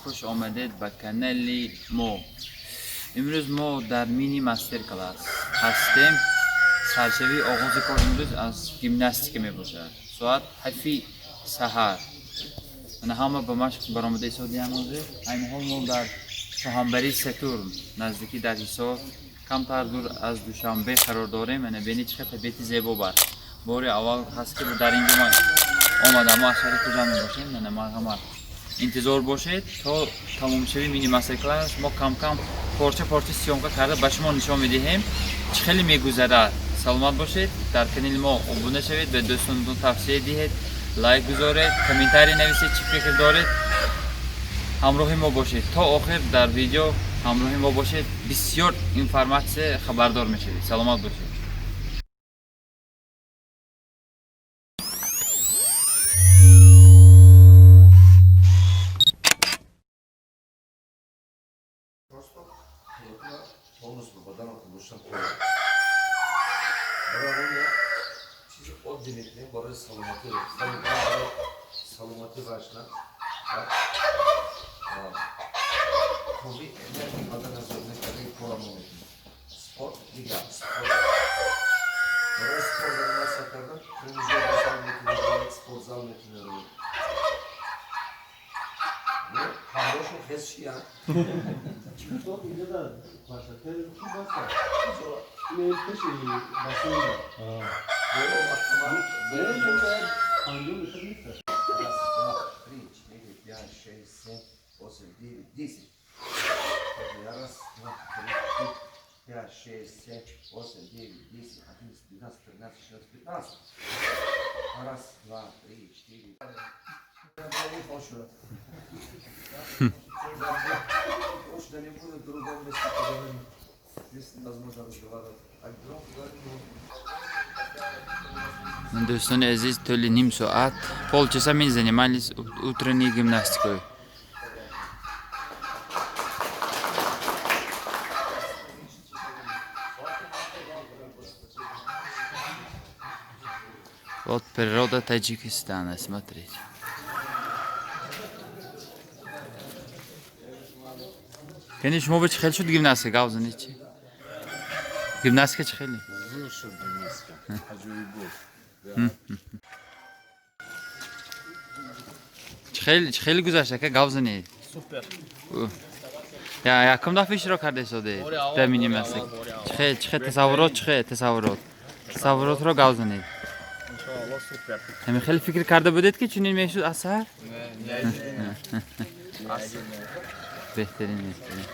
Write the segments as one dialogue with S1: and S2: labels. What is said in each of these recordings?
S1: Хуш омадед ба канали мо. Имрӯз мо дар мини мастер класс ҳастем. Саршавии оғози кор имрӯз аз гимнастика мебошад. Соат 7 саҳар. Мана ҳама ба машқ баромада истодиям ҳозир. Айни ҳол мо дар Шоҳанбарии Сатурн, наздикӣ дар Ҳисор, камтар дур аз Душанбе қарор дорем. Мана бинед, чӣ қадр табиати зебо бар. Бори аввал ҳаст, ки дар ин ҷо ман омадам. Мо аз шаҳри Хуҷанд мебошем. Мана, марҳамат, интизор бошед то тамомшавии мини мастер класс. Мо кам-кам порча порча съёмка карда ба шумо нишон медиҳем, чӣ хеле мегузарад. Саломат бошед, дар канали мо обуна шавед, ба дӯстонтон тавсия диҳед, лайк гузоред, комментарий нависед, чӣ фикр доред. Ҳамроҳи мо бошед то охир, дар видео ҳамроҳи мо бошед, бисёр информатсия хабардор мешавед. Саломат бошед.
S2: Просто тонус ба баданатон доштан кор. Барои ҳамон як чизи оддӣ мекунем барои саломатӣ, барои саломатӣ вашна қувви энергия бадана зиёд мекардаги кора мо мекунем. Спорт, дигар спорт, барои спорт заниматься кардан тренажёрный зал метавонед, спортзал метавонед. Ҳамроҳшон хез чиянд?
S3: Инҷа дар площадка хуб аст. Ин пеши бассейн.
S2: Боло вақтама.
S3: 50 метр нест.
S2: Раз, два, три, четыре, пять, шесть, семь, восемь, девять, 10. Раз, два, три, четыре, пять, шесть, семь, восемь, девять, 10, 11, 12, 13, 14, 15. Раз, два, три, четыре. Лучше не буду в другом месте поговорим. Здесь невозможно разговаривать. А громко говорим.
S1: Дӯстони азиз, тӯли ним соат, полчаса мы занимались утренней гимнастикой. Вот природа Таджикистана, смотрите. Кани, шумо ба чӣ хел шуд гимнастика? Гап занед, чи гимнастика чӣ хеле?
S4: Зур шуд гимнастика. Аҷоиб буд.
S1: Чӣ хеле гузашт, ака, гап занед?
S5: Супер.
S1: Я якум дафъа иштирок карда истодед дар мини мастер? Чӣ хел тасаввурот, чӣ хел тасаввурот, тасаввуротро гап занед.
S5: Иншоалло, супер.
S1: Ҳамин хеле фикр карда будед, ки чунин мешуд аз саҳар?
S5: Не,
S1: Беҳтарин, беҳтарин.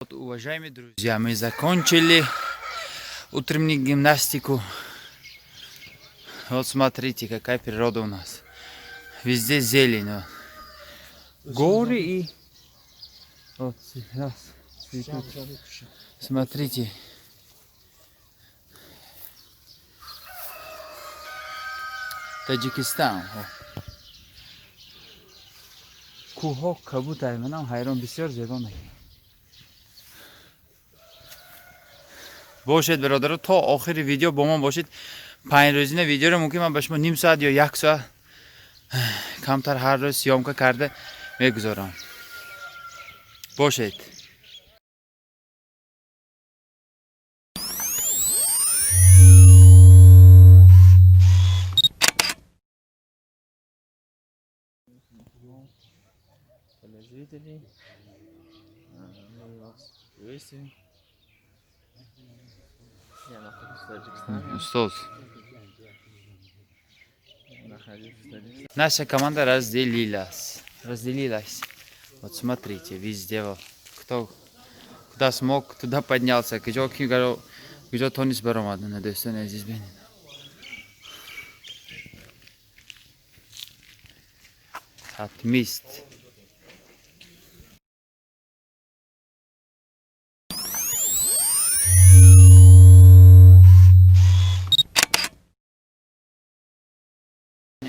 S1: Вот, уважаемые друзья, мы закончили утреннюю гимнастику. Вот смотрите, какая природа у нас. Везде зелень. Вот. Горы и вот раз, цветут. Смотрите. Таджикистан. Кӯҳҳо кабутай, манам ҳайрон, бисёр зебо мекунад. Бошед, бародаро, то охири видео бо мо бошед. 5 рӯзина видеоро мумкин ман ба шумо ним соат ё як соат камтар ҳар рӯз съёмка карда мегузорам. Бошед.
S5: Для зрителей. Мы вас приветствуем. Я нахожусь в Таджикистане.
S1: Устоз.
S5: Я нахожусь в Таджикистане.
S1: Наша команда разделилась. Разделилась. Вот смотрите, везде вот. Кто куда смог, туда поднялся. Куҷо ки куҷо тонист баромад. На, дӯстони азиз, бинед. Ҳатмист.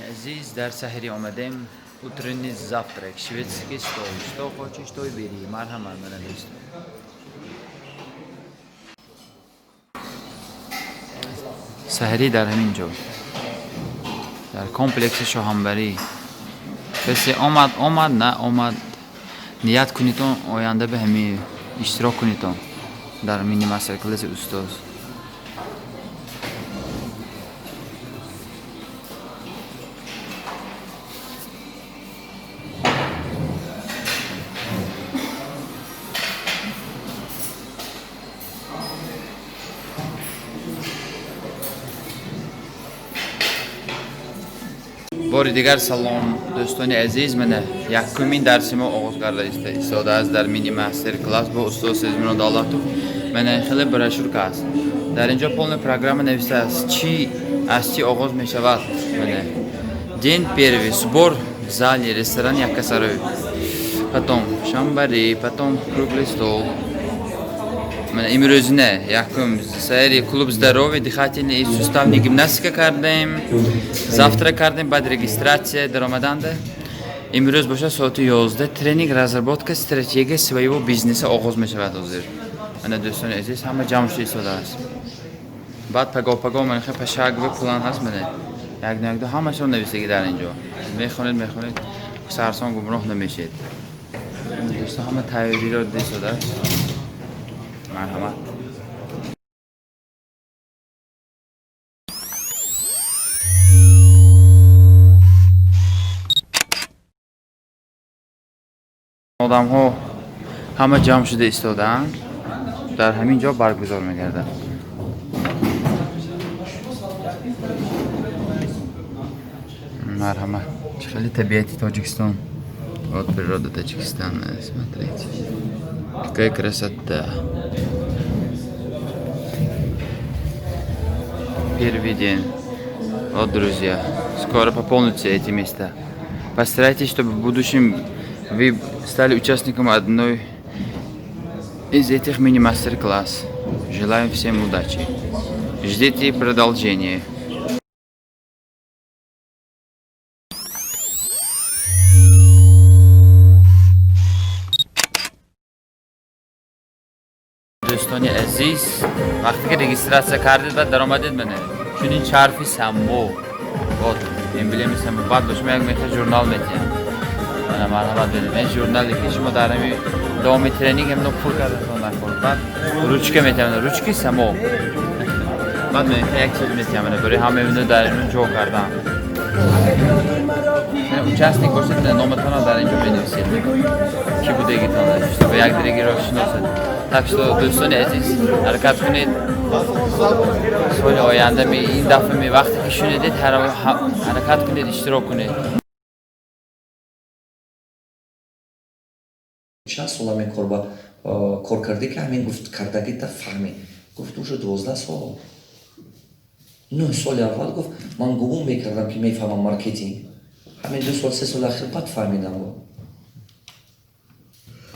S1: Азиз, дар саҳри омадем. Утренний завтрак, шведский стол. Что хочешь, то и бери. Марҳамат, мана, дӯстон. Саҳарӣ дар ҳамин ҷо, дар комплекси Шоҳанбарӣ. Касе омад, омад, на омад, ният кунитон, оянда ба ҳамин иштирок кунитон дар мини мастер-класси устоз. Бори дигар салом, дӯстони азиз. Мана якумин дарси мо оғоз карда истодааст дар мини мастер класс бо устод Сезмино Давлатов. Мана хеле брошюрка аст. Дар инҷо полная программа навиштааст, чӣ аз чӣ оғоз мешавад. Мана день первый, сбор в зале ресторан Яккасарой, потом шамбари, потом круглый стол. Мана имрӯзина якум сари клуб здоровья, дыхательный и суставный гимнастика кардем, завтрак кардем, баъд регистрация даромаданда. Имрӯз бошад, соати 11 тренинг разработка стратегия своего бизнеса оғоз мешавад ҳозир. Мана, дӯстони азиз, ҳама ҷамъ шуда истодааст. Баъд пагоҳ, пагоҳ мана хе пошаговый план ҳаст. Мана як на якду ҳамашон нависагӣ дар инҷо. Мехонед, мехонед, сарсон гумроҳ намешед. Дӯстон, ҳама тайёриро дида истодааст. Марҳамат. Одамҳо ҳама ҷамъ шуда истодаанд, дар ҳамин ҷо баргузор мегардад. Марҳамат, чӣ хеле табиати Тоҷикистон. Вот природа Таджикистана, смотрите, какая красота. Первый день. Вот, друзья, скоро пополнятся эти места. Постарайтесь, чтобы в будущем вы стали участником одной из этих мини-мастер-класс. Желаем всем удачи. Ждите продолжения. Дӯстони азиз, вақте ки регистрация кардед ва даромадед, мана чунин шарфи Саммо, вот эмблеми Саммо. Баъд ба шумо як меха журнал метиҳам. Мана, марҳамат, бинед, ин журнале ки шумо дар ҳами давоми тренинг ҳамино пур кардатон накор. Баъд ручка метиҳам, ручки Само. Баъд меха як чиз метиҳам, мана, барои ҳама ино дар ино ҷо кардан. Участник бошед, номатонро дар инҷо менависед, ки будагитон, чтобы якдигарро шиносед. Так что, дӯстони азиз, ҳаракат кунед, соли оянда ми ин дафъа ми вақте ки шунидед, ҳаракат кунед, иштирок кунед.
S2: Чанд сол ҳамин кор ба кор кардӣ, ки ҳамин гуфт кардагита фаҳмӣ? Гуфт, уже 12 сол. 9 соли аввал, гуфт, ман гумон мекардам, ки мефаҳмам маркетинг. Ҳамин 2 сол, 3 соли ахир баъд фаҳмидам.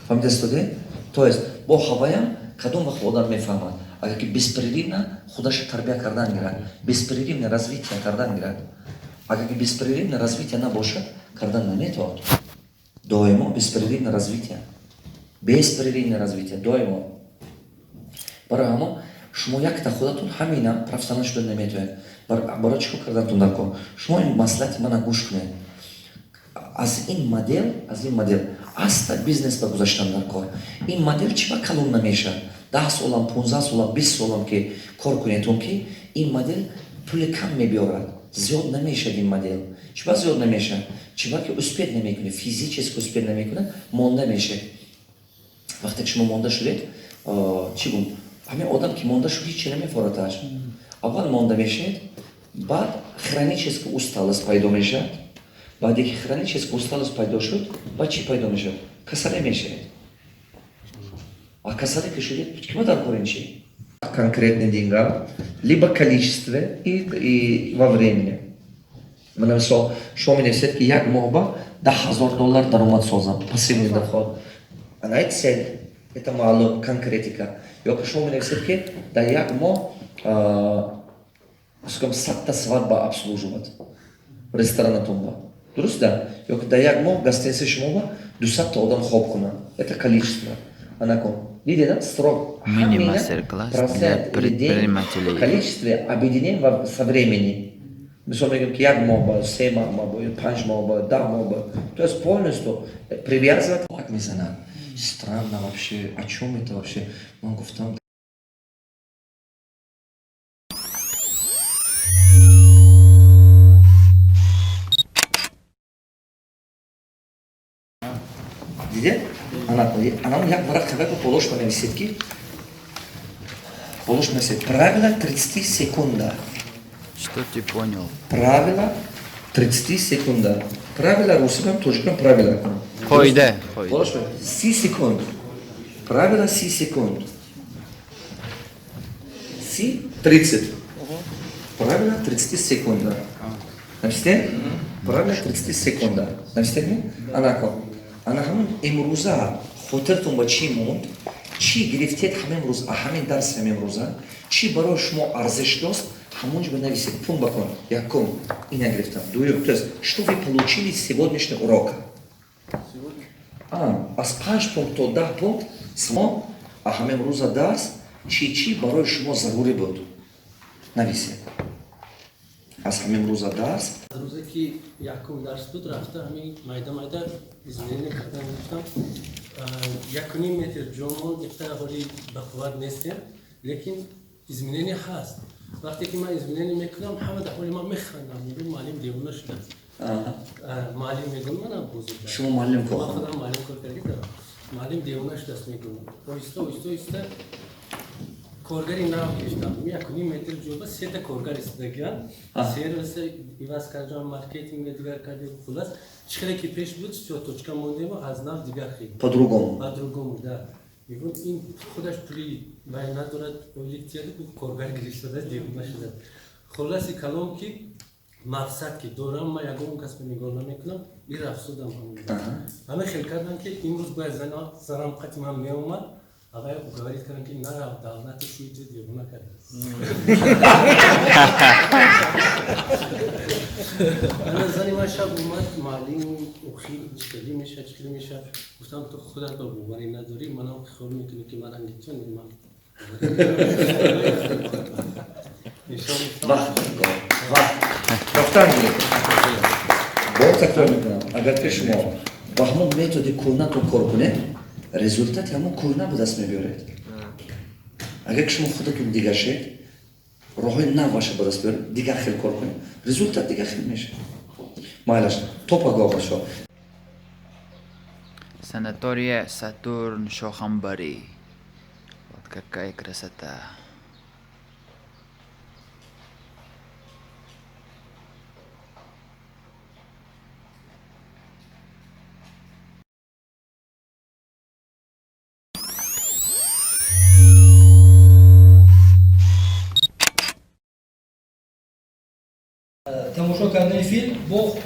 S2: Фаҳмидастоде? То есть бо ҳаваям кадом вақт одам мефаҳмад? Агар ки беспрерывно худаша тарбия кардан гирад, беспрерывно развитие кардан гирад. Агар ки беспрерывно развитие набошад, кардан наметавонад. Доимо беспрерывно развитие, беспрерывно развитие доимо. Барои ҳамон шумо якта худатон ҳамина профессионал шуда наметавонед. Барои чӣ кор кардантон дар кор? Шумо ин маслиҳати мана гӯш кунед. Аз ин модел, аз ин модел аста бизнес ба гузаштан дар кор. Ин модел чӣ ба калон намешавад? 10 солам, 15 солам, 20 солам ки кор кунедон, ки ин модел пули кам мебиёрад, зиёд намешавад. Ин модел чӣ ба зиёд намешавад? Чӣ ба ки успеть намекунед, физически успеть намекунед, монда мешавед. Вақте ки шумо монда шудед, чӣ гум, ҳамин одам ки монда шуд, ҳичи намефораташ. Аввал монда мешавед, баъд хроническая усталость пайдо мешавад. Баъде ки хроническая усталость пайдо шуд, баъд чӣ пайдо мешавад? Касале мешавед. А касале ки шудед, кима дар кор ин чи? Конкретный деньга, либо количестве и во времени. Мана мисол, шумо менависед, ки як моҳ ба 10 000 доллар даромад созам, пассивный доход. Ана это цель, это маълум, конкретика. Ё ки шумо менависед, ки дар як моҳ скажем, 100-та свадьба обслуживать ресторанатон ба, дуруст да? Ё ки дар як моҳ гостиницаи шумо ба 200-та одам хоб кунанд. Это количество. Ана кун. Видите, да? Срок.
S1: Мини-мастер-класс для предпринимателей.
S2: Количестве объединений со времени. Мисол мегӯем, ки як моҳ ба, 3 моҳ ба, 5 моҳ ба, 10 моҳ ба. То есть полностью привязывать. Так мезанад. Странно вообще, о чем это вообще? Ман гуфтам. Диде? Ана як варақ қабай болош менависед, ки болош менависед. Правило 30 секунда.
S1: Что ты понял?
S2: Правило 30 секунда. Правило русикам, тоҷикам правила.
S1: Қоида. Қоида.
S2: Болош 30 секунд. Правило 30 секунд. Си 30. Правило 30 секунда. Нависте? Правило 30 секунда. Нависте ми? Анако. Ана ҳамун имрӯза хотиртон ба чӣ монд? Чӣ гирифтед ҳамин рӯз, ҳамин дарси ҳамин рӯза? Чӣ барои шумо арзиш дошт? Ҳамон ҷо бинависед, пункт ба пункт. Якум, ина гирифтам. Дуюм, то есть, что вы получили с сегодняшнего урока? Аз панҷ пункт то 10 пункт шумо ҳамин рӯза дарс чӣ чӣ барои шумо зарурӣ буд? Нависед. Аз ҳамин рӯза дарс.
S3: Аз рӯзе ки якум дарс буд, рафта ҳамин майда майда изменение кардан гуфтам, 1,5 метр ҷомон ифта ҳоли бақувват нестем, лекин изменение ҳаст. Вақте ки ман изменение мекунам, ҳама дар ҳоли ман механдам, мегӯям, муаллим девона шудааст. Муаллим мегӯям, манам бозӣ.
S2: Шумо муаллим кор?
S3: Ман худам муаллим кор карда дорам. Муаллим девона шудааст, мегӯям. Оҳиста оҳиста оҳиста коргари нав гирифтам. 1,5 метр ҷоба сета коргар истодагиам. Сервиса иваз кардам, маркетинга дигар кардем. Хулас, чӣ хеле ки пеш буд, всё, точка мондему, аз нав дигар хел.
S2: По-другому.
S3: По-другому, да. Мегӯям, ин худаш пули вай надорад, ойлик тияду коргар гирифтадааст, девона шудааст. Хулоси калом, ки мақсад ки дорам, ман ягон касба нигоҳ намекунам, ин афзудам. Ҳама хел кардам, ки имрӯз бояд занам қати ман меомад, авай уговорить кардам, ки нарав, давлати шӯи девона кардааст. Ана зани ман шаб омад: «Муаллим, охир чӣ мешавад, чӣ мешавад?» Гуфтам, ту худат ба боварӣ надорӣ, манам хиёл мекунӣ, ки ман ангитон ман.
S2: Вақт, вақт рафтан. Боз такрор мекунам, агар ки шумо ба ҳамон методи кӯҳнатон кор кунед, результати ҳамон кӯҳна ба даст мебиёред. Агар ки шумо худатон дигар шед, роҳҳои нав ваша ба даст биёред, дигар хел кор кунед, результат дигар хел мешавад. Майлаш, то пагоҳ бошо.
S1: Санатория Сатурн Шохамбари. Вот какая красота.
S6: Тамошо кардани филм бо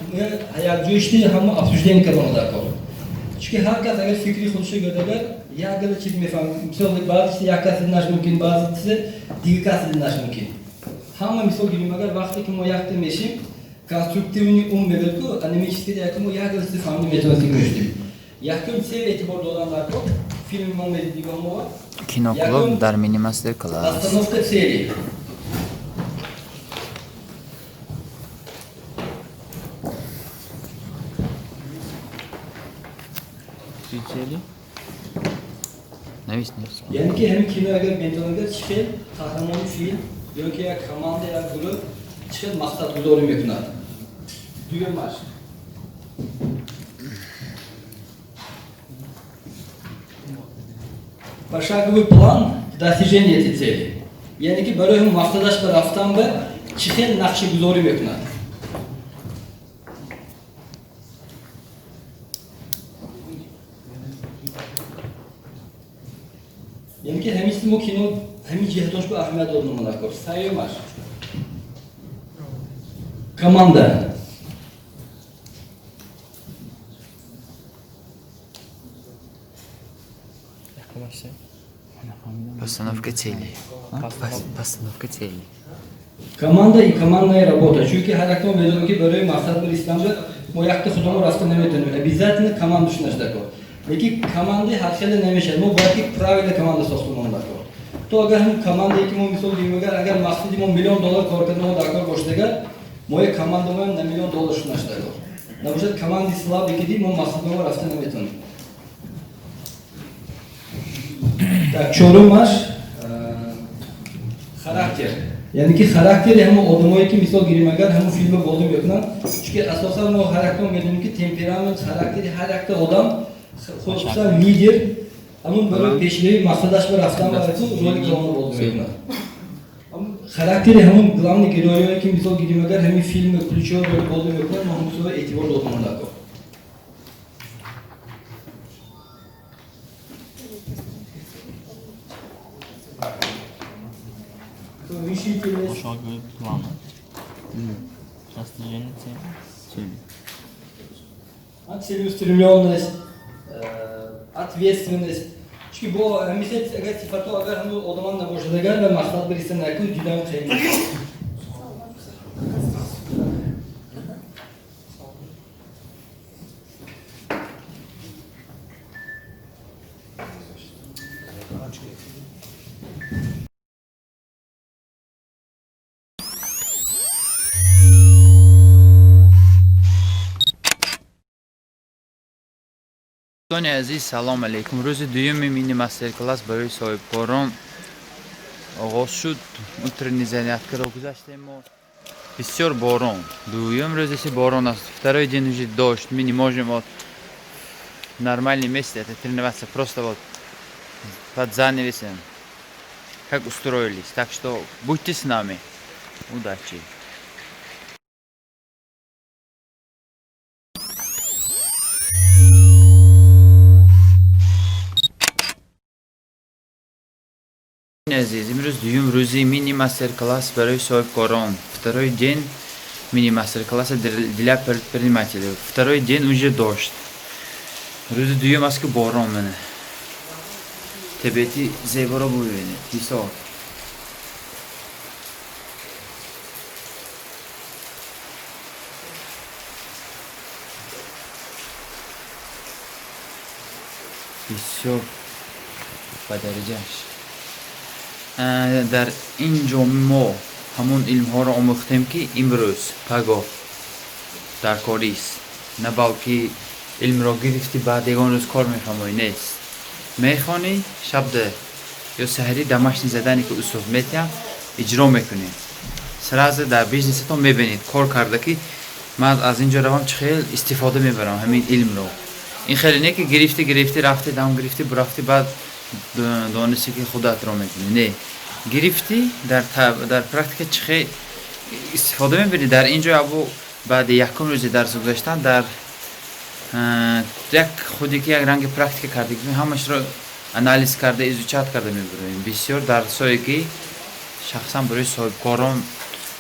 S6: якҷои шидани ҳама обсуждение кардан дар кор, чунки ҳар кас агар фикри худашо гӯяд, як гала чиз мефаҳмад. Мисол, баъзе чиз як кас диднаш мумкин, баъзе чиз дигар кас диднаш мумкин. Ҳама мисол гирем, агар вақте ки мо якта мешим, конструктивный ум мегӯяд ку, анимический, яке мо як гала чиз фаҳмида метавонистем мешудем. Якум цель эътибор додан дар кор, филми мо нигоҳ мо.
S1: Киноклуб дар мини-мастер класс.
S6: Постановка цели.
S1: Три цели? Навис, навис.
S6: Яъне ки ҳамин кино агар метавонад, чӣ хел қаҳрамони филм ё ки як команда, як гурӯҳ чӣ хел мақсадгузорӣ мекунад. Дуюмаш, пошаговый план достижения этой цели, яъне ки барои ҳам мақсадаш ба рафтан ба чӣ хел нақшагузорӣ мекунад. Яъне ки ҳамин чизи мо кино ҳамин ҷиҳатош ба аҳамият дод намонакор. Сеюмаш, команда.
S1: Постановка цели. Постановка цели.
S6: Команда и командная работа, чунки ҳар як мо медонем, ки барои мақсад бирисидан мо якта худомо рафта наметавонем, обязательно команда шунаш даркор. Лекин командаи ҳархеле намешавад. Мо бояд ки правильно команда сохтумон дар кор. То агар ҳам командае ки мо мисол гирем, агар мақсади мо миллион доллар кор кардан дар кор бошад, агар мо як команда моям на миллион доллар шуд нашуда кор. Набошад команди слабе ки ди мо мақсади мо рафта наметавонем. Так, чорумаш характер. Яъне ки характери ҳамон одамое ки мисол гирем, агар ҳамон филмро бозӣ мекунанд, чунки асосан мо характер медонем ки темперамент, характери ҳар якта одам, хусусан лидер, ҳамон барои пешравии мақсадаш ба рафтан барои роли калонро бозӣ мекунад. Характери ҳамон главный героие ки мисол гирем, агар ҳамин филм ключевой рол бозӣ мекунад, мо ҳамон эътибор додем дар кор. Решительность.
S5: Пошаговый план. Достижение цели.
S6: Целеустремленность, ответственность. Чунки бо ҳамиша агар сифатҳо агар ҳамун одаман набошад, агар ба мақсад биреса накун, ҷудам хеле.
S1: Дӯстони азиз, салом алейкум. Рӯзи дуюми мини мастер-класс барои соҳибкорон оғоз шуд. Утренний заняткаро гузаштем мо. Бисёр борон. Дуюм рӯзеси борон аст. Второй день уже дождь. Мы не можем вот в нормальном месте это тренироваться. Просто вот под занавесом. Как устроились. Так что будьте с нами. Удачи. Азиз, имрӯз дуюм рӯзи мини мастер-класс барои соҳибкорон. Второй день мини мастер-класса для предпринимателей. Второй день уже дождь. Рӯзи дуюм аст ки борон мене. Табиати зеборо бубинед. Ҳисор. Бисёр ба дараҷааш. Дар ин ҷо мо ҳамон илмҳоро омӯхтем, ки имрӯз пагоҳ дар корист, на балки илмро гирифтӣ, баъд ягон рӯз кор мефаҳмоӣ, нест. Мехонӣ, шабда ё саҳарӣ домашний задание, ки устод метиҳам, иҷро мекунӣ. Сразу дар бизнесатон мебинед кор карда, ки ман аз ин ҷо равам, чӣ хел истифода мебарам ҳамин илмро. Ин хеле не ки гирифтӣ, гирифтӣ, рафтӣ, дам гирифтӣ, бурафтӣ, баъд донисти ки худатро мекунӣ. Не, гирифтӣ, дар практика чӣ хел истифода мебарӣ. Дар ин ҷо абу баъди якум рӯзи дарс гузаштан дар як худе ки як ранги практика карда, ҳамашро анализ карда, изучать карда мебароем. Бисёр дарсҳое ки шахсан барои соҳибкорон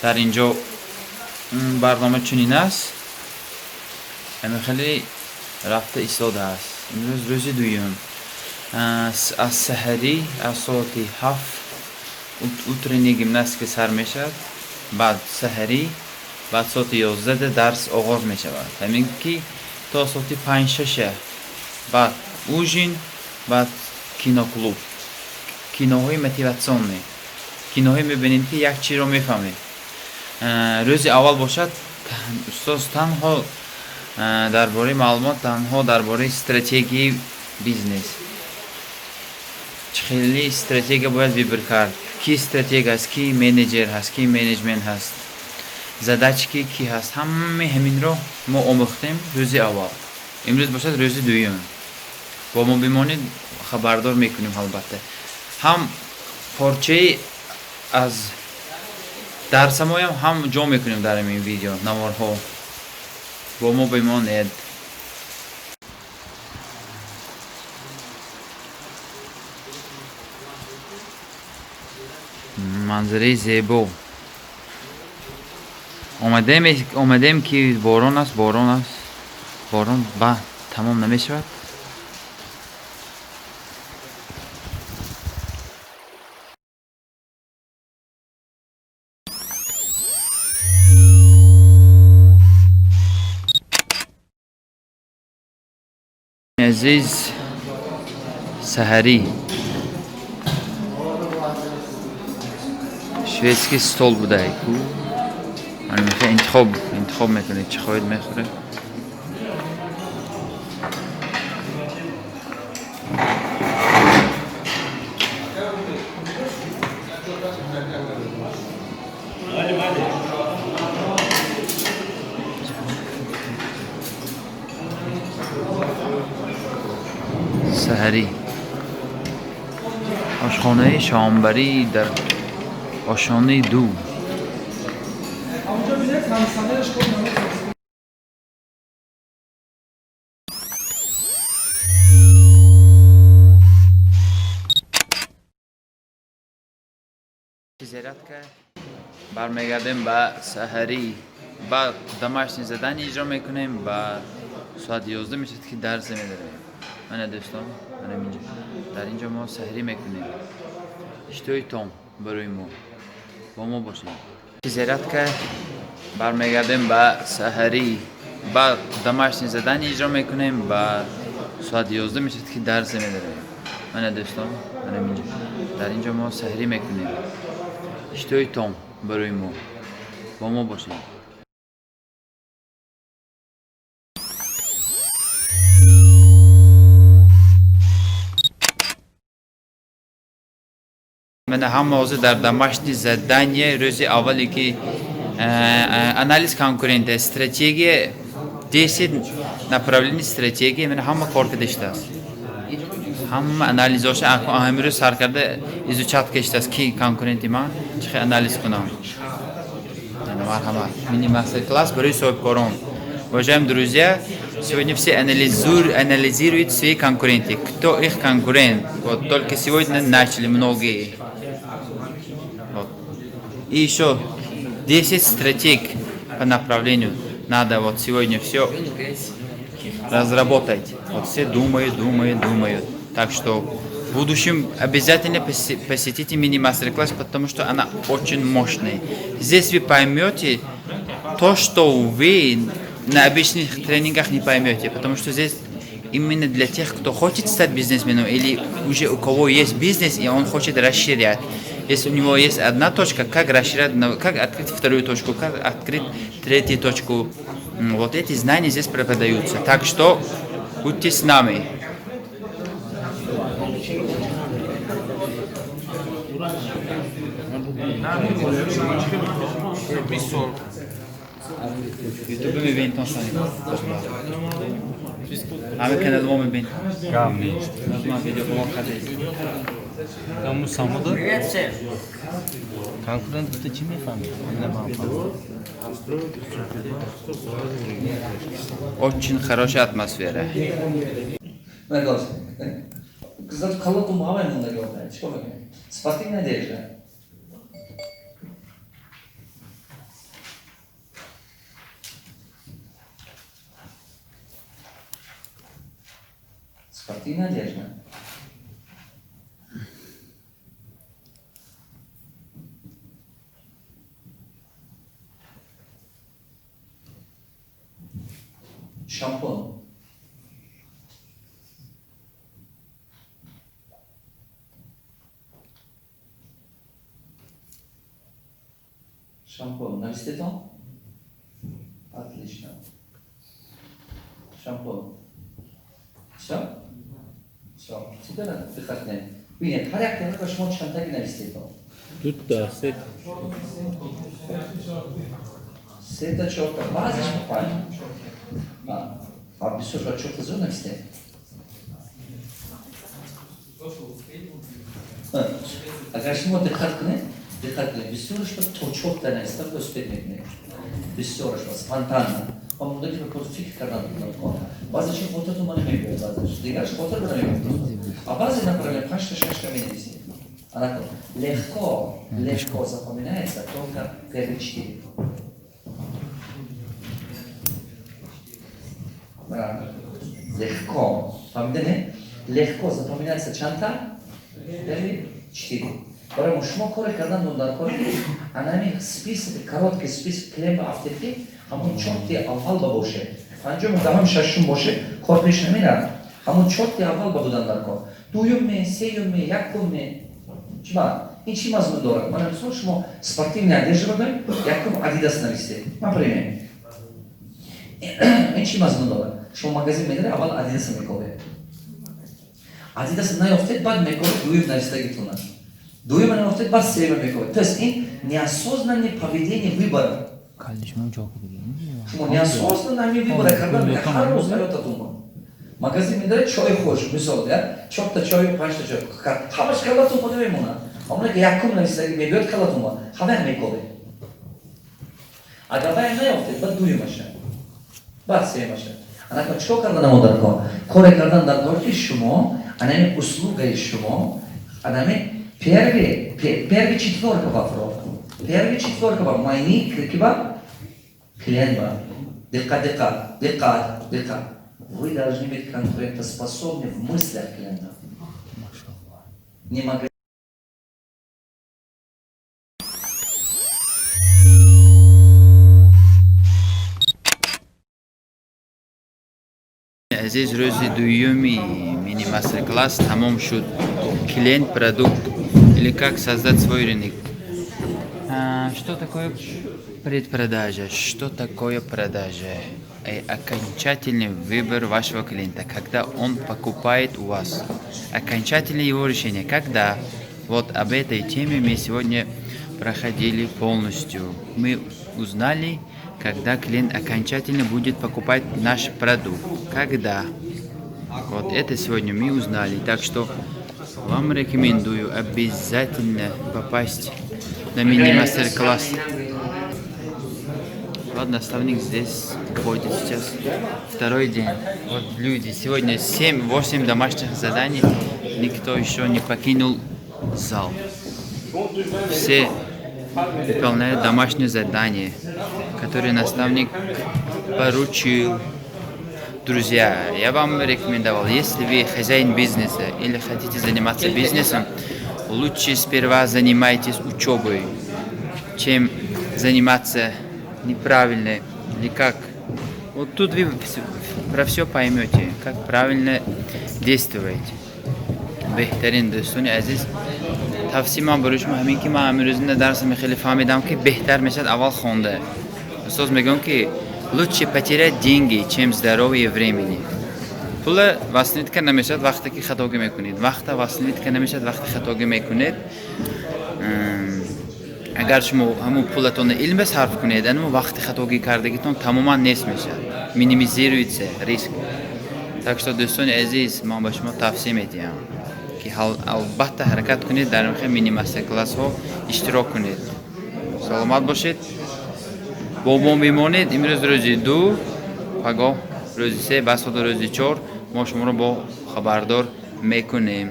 S1: дар ин ҷо барнома чунин аст, ҳамин хеле рафта истодааст. Имрӯз рӯзи дуюм аз саҳарӣ аз соати 7 утренний гимнастика сар мешавад, баъд саҳарӣ, баъд соати 11 дарс оғоз мешавад, ҳамин ки то соати 5-6, баъд ужин, баъд киноклуб, киноҳои мотивационный, киноҳое мебинед, ки як чизро мефаҳмед. Рӯзи аввал бошад, устоз танҳо дар бораи маълумот, танҳо дар бораи стратегияи бизнес, чӣ хеле стратегия бояд выбор кард, ки стратег аст, ки менеҷер ҳаст, ки менеҷмент ҳаст, задачки ки ҳаст, ҳамаи ҳаминро мо омӯхтем рӯзи аввал. Имрӯз бошад рӯзи дуюм. Бо мо бимонед, хабардор мекунем. Албатта, ҳам порчаи аз дарсамоям ҳам ҷо мекунем дар ҳамин видео наворҳо. Бо мо бимонед. Манзараи зебо. Омадем ки борон аст, борон аст, борон ба тамом намешавад. Азиз. Саҳарӣ, шведский стол будай ку. Мехоҳед, интихоб мекунед, чӣ хоҳед, мехӯред. Саҳарӣ, ошхонаи Шомбарӣ дар ошонаи ду.
S7: Ҳамонҷо бинед, ҳамсанааш кор намекунад.
S1: Зарядка. Бармегардем ба саҳарӣ, ба домашний задание иҷро мекунем. Ба соат 11 мешавад, ки дарсе медарем. Мана, дӯстон, манам инҷо, дар инҷо мо саҳарӣ мекунем. Иштиҳои том барои мо, бо мо бошед. Зарядка. Бармегардем ба саҳарӣ, ба домашний задание иҷро мекунем. Ба соат 11 мешавад, ки дарсе медарем. Мана, дӯстон, манам инҷо, дар инҷо мо саҳарӣ мекунем. Иштиҳои том барои мо, бо мо бошед. Мана, ҳама ҳозир дар домашний задание рӯзи аввале, ки анализ конкурента, стратегия, 10 направлений стратегия. Мана, ҳама кор карда иштааст, ҳама анализоша ҳамин рӯз сар карда изучать каштааст, ки конкуренти ман, чӣ хел анализ кунам. Марҳамат, мини мастер класс барои соҳибкорон. Уважаемые друзья, сегодня все анализируют свои конкуренты, кто их конкурент. Вот только сегодня начали многие. Вот. И еще 10 стратег по направлению надо вот сегодня все разработать. Вот все думают, думают, думают. Так что в будущем обязательно посетите мини-мастер-класс, потому что она очень мощная. Здесь вы поймете то, что вы на обычных тренингах не поймете, потому что здесь именно для тех, кто хочет стать бизнесменом или уже у кого есть бизнес и он хочет расширять. Если у него есть одна точка, как расширять, как открыть вторую точку, как открыть третью точку. Вот эти знания здесь преподаются. Так что будьте с нами. Ютуб мебинед, тон шани. Ҳама канал мо мебинед.
S5: Гам нест.
S1: Ман видеоблог кардем.
S5: Каму самода.
S8: Привет всем!
S5: Конкурент гуфта чӣ мефаҳмед? Ина ман фаҳмам.
S1: Очень хорошая атмосфера.
S6: Нагоз. Зато калоту мавай мондаги охай. Чикор мекунем? Спортивная одежда. Спортивная одежда. Шампунь. Шампунь. Навистетон? Отлично. Шампунь. Все? Все. Теперь отдыхать. Бинед, ҳар як дақиқа шумо чандтаги навистетон?
S5: Дута, се.
S6: Сета, чорта, баъзеш ба панҷ. А бисёр ба чорта зуд навистед. Агар шумо диққат кунед, диққат кунед, бисёраш ба то чорта навистан успеть мекунед. Бисёраш ба спонтанно. Ва муддати ба кор фикр кардан кор. Баъзе чи хотиртон мана мебиёд, баъзеш. Дигараш хотир ба намебиёд. А баъзе направления панҷта, шашта менависед. Ана, легко, легко запоминается только первые четыре. Да. Легко. Фаҳмидане? Легко запоминается чандта? Первые четыре. Барои шумо коре кардан дар кор, анами список, короткий список клем афтед, ҳамон чорти аввал ба боше. Панҷум, даҳум, шашум боше, кор пеш намерад. Ҳамон чорти аввал ба будан дар кор.
S8: Дуюм ме, сеюм ме, якум ме? Чима ин чӣ мазмун дорад? Мана, мисол, шумо спортивный одежда бабем, якум Адидас нависед, например. Ин чӣ мазмун дорад? Шумо магазин медаре, аввал Адидаса мекобед. Адидас наёфтед, баъд мекобед дуюм навистагитона. Дуюма наёфтед, баъд сеюма мекобед. То есть ин неосознанное поведение выбора. Шумо неосознанно ҳамин выбора кардан ҳар рӯз ҳаётатон. Магазин медаре, чой хуш, мисол, чорта чою, панҷта чой, ҳамаш каллатон бо намемонад. Ҳамоне ки якум навистагӣ мебиёд каллатон, ба ҳамаям мекобед. Агар ваям наёфтед, баъд дуюмаша, баъд сеюмаша. Анака чикор кардан намо дар кор? Коре кардан дар кор, ки шумо анами услугаи шумо анами первый четверка ба фурӯх, первый четверка ба майни ки ба клиент ба. Диққат, диққат, диққат, диққат! Вы должны быть конкурентоспособны в мыслях клиента. Не могли.
S1: Азиз, рӯзи дуюми мини мастер-класс тамом шуд. Клиент, продукт или как создать свой рынок. Что такое предпродажа, что такое продажа и окончательный выбор вашего клиента, когда он покупает у вас, окончательное его решение когда. Вот об этой теме мы сегодня проходили полностью. Мы узнали, когда клиент окончательно будет покупать наш продукт. Когда? Вот это сегодня мы узнали. Так что вам рекомендую обязательно попасть на мини-мастер-класс. Вот наставник здесь ходит сейчас. Второй день. Вот люди. Сегодня 7-8 домашних заданий. Никто еще не покинул зал. Все выполняют домашнее задание, которое наставник поручил. Друзья, я вам рекомендовал, если вы хозяин бизнеса или хотите заниматься бизнесом, лучше сперва занимайтесь учебой, чем заниматься неправильно или как. Вот тут вы про все поймете, как правильно действовать. Беҳтарин, дӯстони азиз, тавсияи ман барои шумо ҳамин, ки ман амрӯзина дарсами хеле фаҳмидам, ки беҳтар мешавад аввал хонда. Устоз мегӯям, ки лучше потерять деньги, чем здоровье времени. Пула восстановить карда намешавад, вақте ки хатогӣ мекунед, вақта восстановить карда намешавад, вақте хатогӣ мекунед. Агар шумо ҳамун пулатонро илме сарф кунед, анмо вақти хатогӣ кардагитон тамоман нест мешавад, минимизируется риск. Так что, дӯстони азиз, ман ба шумо тавсия медиҳам, ки албатта ҳаракат кунед, дар ин мини мастер-классҳо иштирок кунед. Саломат бошед, бо мо мемонед. Имрӯз рӯзи 2, пагоҳ рӯзи 3, басода рӯзи 4 мо шуморо бо хабардор мекунем.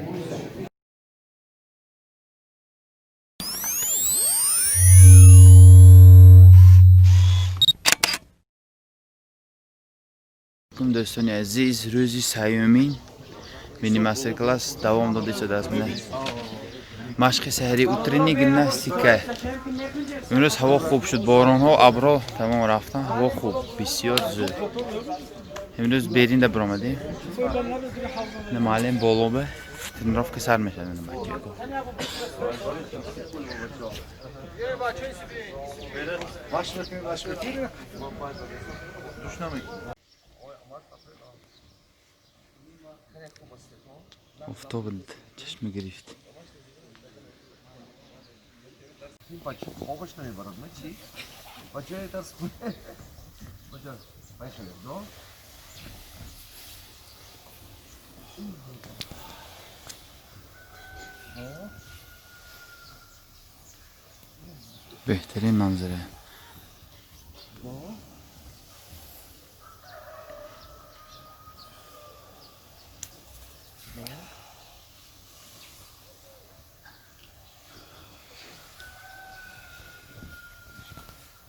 S1: Дӯстони азиз, рӯзи сеюмин мини мастер-класс давом дода шудааст. Мина машқи саҳарӣ, утренний гимнастика. Имрӯз ҳаво хуб шуд, боронҳо, абрҳо тамом рафтан, ҳаво хуб, бисёр зуд. Имрӯз беринда биромадем. Муаллим болобе, тренировка сар мешавад. Бачако, офтоб чашма гирифт.
S2: Бача хобаш намебарад, ма чӣ? Бача тарс. Бача, поехали. До.
S1: Беҳтарин манзара.
S2: До. До.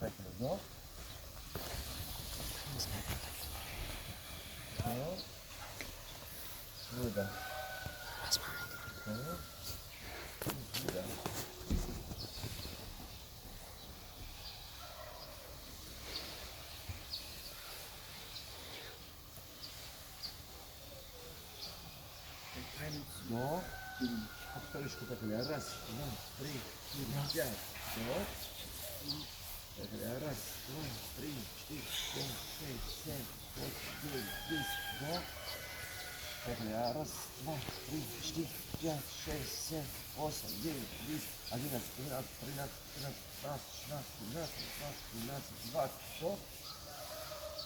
S2: Поехали. До. До. Выдох. До. Выдох. Вдох. Повторюшку поехали. Раз, два, три, четыре, пять. Вдох. Поехали. Раз, два, три, четыре, пять, шесть, семь, восемь, девять, десять. Вдох. Поехали. Раз, два, три, четыре, пять, шесть, семь, восемь, девять, десять, одиннадцать, двенадцать, тринадцать, четырнадцать, пятнадцать, шестнадцать, семнадцать, восемнадцать, девятнадцать, двадцать. Вдох.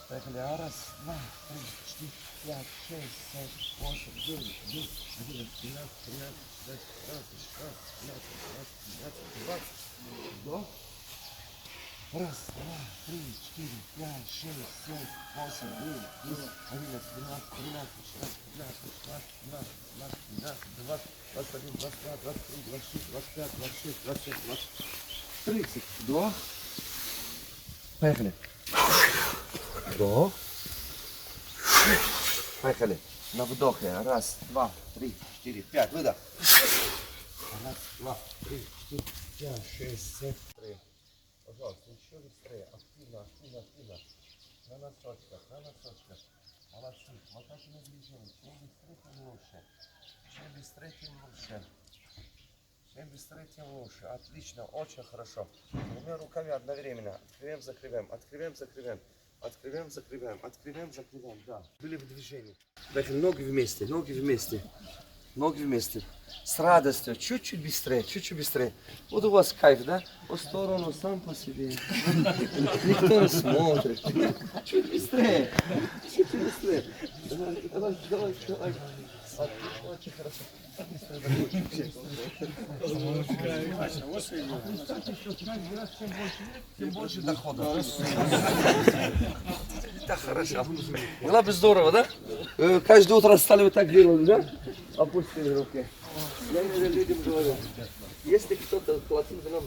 S2: Поехали. Раз, два, три, четыре, пять, шесть, семь, восемь, девять, десять, одиннадцать, двенадцать, тринадцать, четырнадцать, пятнадцать, шестнадцать, семнадцать, восемнадцать, девятнадцать, двадцать. Вдох. Раз, два, три, четыре, пять, шесть, семь, восемь, девять, десять, одиннадцать, двенадцать, тринадцать, четырнадцать, пятнадцать, шестнадцать, семнадцать, восемнадцать, девятнадцать, двадцать, двадцать один, двадцать два, двадцать три, двадцать четыре, двадцать пять, двадцать шесть, двадцать семь, двадцать, тридцать. Вдох. Поехали. Вдох. Поехали. На вдохе. Раз, два, три, четыре, пять. Выдох. Раз, два, три, четыре, пять, шесть, семь. Три. Пожалуйста, еще быстрее. Активно, активно, активно. На носочках, на носочках. Молодцы. Хватательное движение. Чем быстрее, тем лучше. Чем быстрее, тем лучше. Чем быстрее, тем лучше. Отлично, очень хорошо. Двумя руками одновременно. Открываем, закрываем, открываем, закрываем. Открываем, закрываем, открываем, закрываем. Да. Были в движении. Поехали, ноги вместе, ноги вместе. Ноги вместе. С радостью. Чуть-чуть быстрее, чуть-чуть быстрее. Вот у вас кайф, да? В сторону сам по себе. Никто не смотрит. Чуть быстрее. Чуть быстрее. Давай, давай, давай, давай. Очень хорошо. Тем больше дохода. Так хорошо. Было бы здорово, да? Каждое утро стали вот так делать, да? Опустили руки. Я людям говорю, если кто-то платил за нам.